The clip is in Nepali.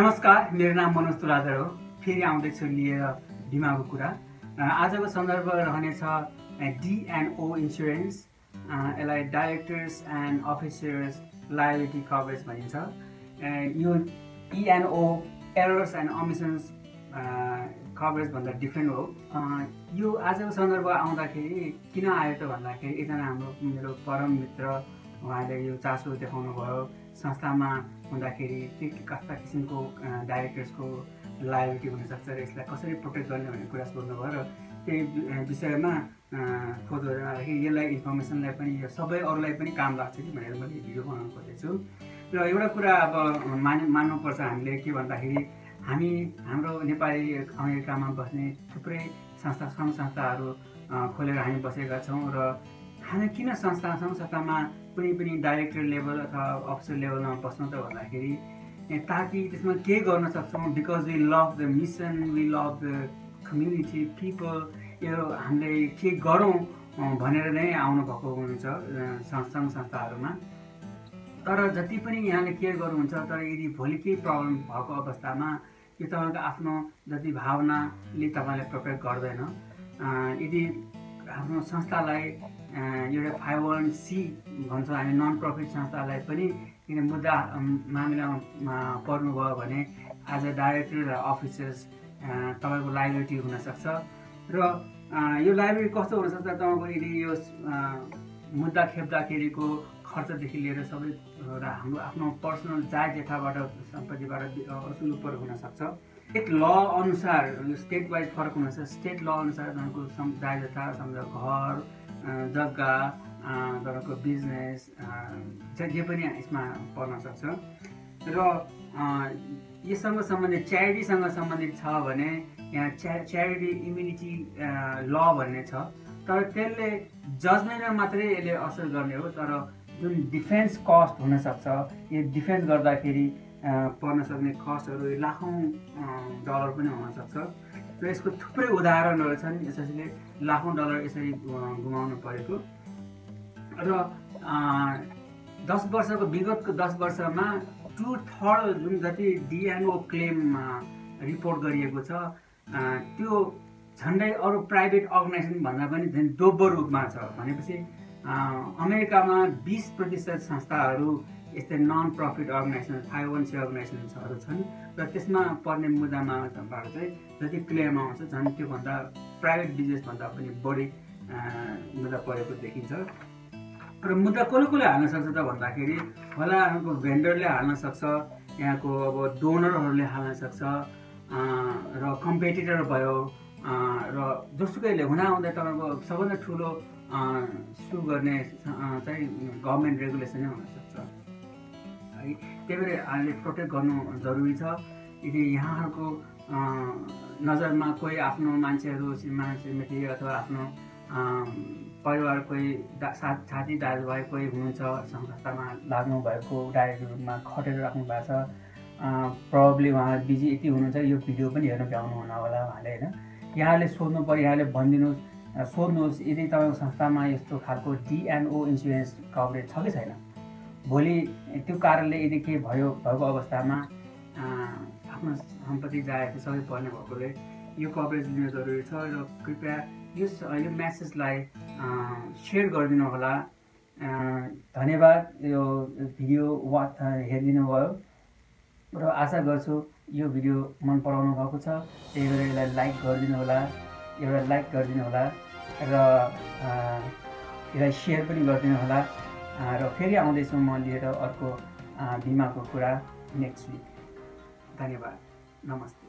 नमस्कार, मेरो नाम मनोज तुलाधर हो। फेरि आउँदैछु लिएर बिमाको कुरा। आजको सन्दर्भ रहनेछ D&O इन्स्योरेन्स, यसलाई directors and officers liability coverage भनिन्छ। यो E&O एरर्स एन्ड ओमिसन्स कभरेज भन्दा डिफ्रेन्ट हो। यो आजको सन्दर्भ आउँदाखेरि किन आयो त भन्दाखेरि एकजना मेरो परम मित्र उहाँले यो चासो देखाउनु भयो। संस्थामा हुँदाखेरि के कस्ता किसिमको डाइरेक्टर्सको लायबिलिटी हुनसक्छ र यसलाई कसरी प्रोटेक्ट गर्ने भन्ने कुरा सोध्नुभयो र त्यही विषयमा खोज गर्दाखेरि यसलाई इन्फर्मेसनलाई पनि यो सबै अरूलाई पनि काम लाग्छ कि भनेर मैले भिडियो बनाउनु खोजेछु। र एउटा कुरा अब मान्नुपर्छ हामीले के भन्दाखेरि हाम्रो नेपाली अमेरिकामा बस्ने थुप्रै सङ्घ संस्थाहरू खोलेर हामी बसेका छौँ र हामी किन संस्थामा कुनै पनि डाइरेक्टर लेभल अथवा अफिसर लेभलमा बस्नु त भन्दाखेरि ताकि त्यसमा के गर्न सक्छौँ। Because we love the mission, we love the community people, यो हामीले के गरौँ भनेर नै आउनुभएको हुनुहुन्छ सङ्घ संस्थाहरूमा। तर जति पनि यहाँले केयर गर्नुहुन्छ, तर यदि भोलि केही प्रब्लम भएको अवस्थामा यो तपाईँको आफ्नो जति भावनाले तपाईँलाई प्रोटेक्ट गर्दैन। यदि आफ्नो संस्थालाई एउटा 501c भन्छौँ हामी, नन प्रफिट संस्थालाई पनि किन मुद्दा मामिलामा पर्नुभयो भने एज अ डाइरेक्टर र अफिसर्स तपाईँको लायबिलिटी हुनसक्छ। र यो लायबिलिटी कस्तो हुनसक्छ, तपाईँको यदि यो मुद्दा खेप्दाखेरिको खर्चदेखि लिएर सबै र हाम्रो आफ्नो पर्सनल जायज यथाबाट सम्पत्तिबाट असुल पर हुनसक्छ। एक ल अनुसार स्टेट वाइज फरक हुनसक्छ। स्टेट ल अनुसार तपाईँको जायज यथा सम्झ घर, जग्गा, तपाईँको बिजनेस जे पनि यसमा पर्न सक्छ। र यससँग सम्बन्धित च्यारिटीसँग सम्बन्धित छ भने यहाँ च्यारिटी इम्युनिटी ल भन्ने छ। तर त्यसले जजमेन्टमा मात्रै यसले असर गर्ने हो। तर जुन डिफेन्स कस्ट हुनसक्छ, यो डिफेन्स गर्दाखेरि पर्न सक्ने कस्टहरू लाखौँ डलर पनि हुनसक्छ। र यसको थुप्रै उदाहरणहरू छन् यसैले लाखौँ डलर यसरी गुमाउनु परेको। र 10 वर्षको विगतको 10 वर्षमा 2/3 जुन जति D&O क्लेममा रिपोर्ट गरिएको छ त्यो झन्डै अरू प्राइभेट अर्गनाइजेसन भन्दा पनि झन् दोब्बर रूपमा छ। भनेपछि अमेरिकामा 20% संस्थाहरू यस्तै नन प्रफिट अर्गनाइजेसन 501c अर्गनाइजेसनहरू छन् र त्यसमा पर्ने मुद्दामाबाट चाहिँ जति क्लेम आउँछ झन् त्योभन्दा प्राइभेट बिजनेसभन्दा पनि बढी मुद्दा परेको देखिन्छ। र मुद्दा कसले हाल्न सक्छ त भन्दाखेरि होला यहाँको भेन्डरले हाल्न सक्छ, यहाँको अब डोनरहरूले हाल्न सक्छ, र कम्पिटिटर भयो, र जोसुकैले हुँदाहुँदै तपाईँको सबभन्दा ठुलो सु गर्ने चाहिँ गभर्मेन्ट रेगुलेसनै हुनसक्छ है। त्यही भएर हामीले प्रोटेक्ट गर्नु जरुरी छ। यदि यहाँहरूको नजरमा कोही आफ्नो मान्छेहरू श्रीमान श्रीमती अथवा आफ्नो परिवार कोही साथी दाजुभाइ कोही हुनुहुन्छ संस्थामा लाग्नु भएको डाइरेक्टर रूपमा खटेर राख्नु भएको छ, प्रब्ली उहाँ बिजी यति हुनुहुन्छ यो भिडियो पनि हेर्न भ्याउनु हुन होला उहाँले होइन। यहाँले सोध्नु पऱ्यो, यहाँले भनिदिनुहोस्, सोध्नुहोस् यदि तपाईँको संस्थामा यस्तो खालको D&O इन्सुरेन्स कभरेज छ कि छैन। भोलि त्यो कारणले यदि केही भएको अवस्थामा आफ्नो सम्पत्ति जायज सबै पर्ने भएकोले यो कभरेज लिनु जरुरी छ। र कृपया यो मेसेजलाई सेयर गरिदिनु होला। धन्यवाद यो भिडियो हेरिदिनु भयो र आशा गर्छु यो भिडियो मन पराउनु भएको छ। त्यही भएर यसलाई लाइक गरिदिनु होला, र यसलाई सेयर पनि गरिदिनु होला। र फेरि आउँदैछु म लिएर अर्को बिमाको कुरा नेक्स्ट विक। धन्यवाद, नमस्ते।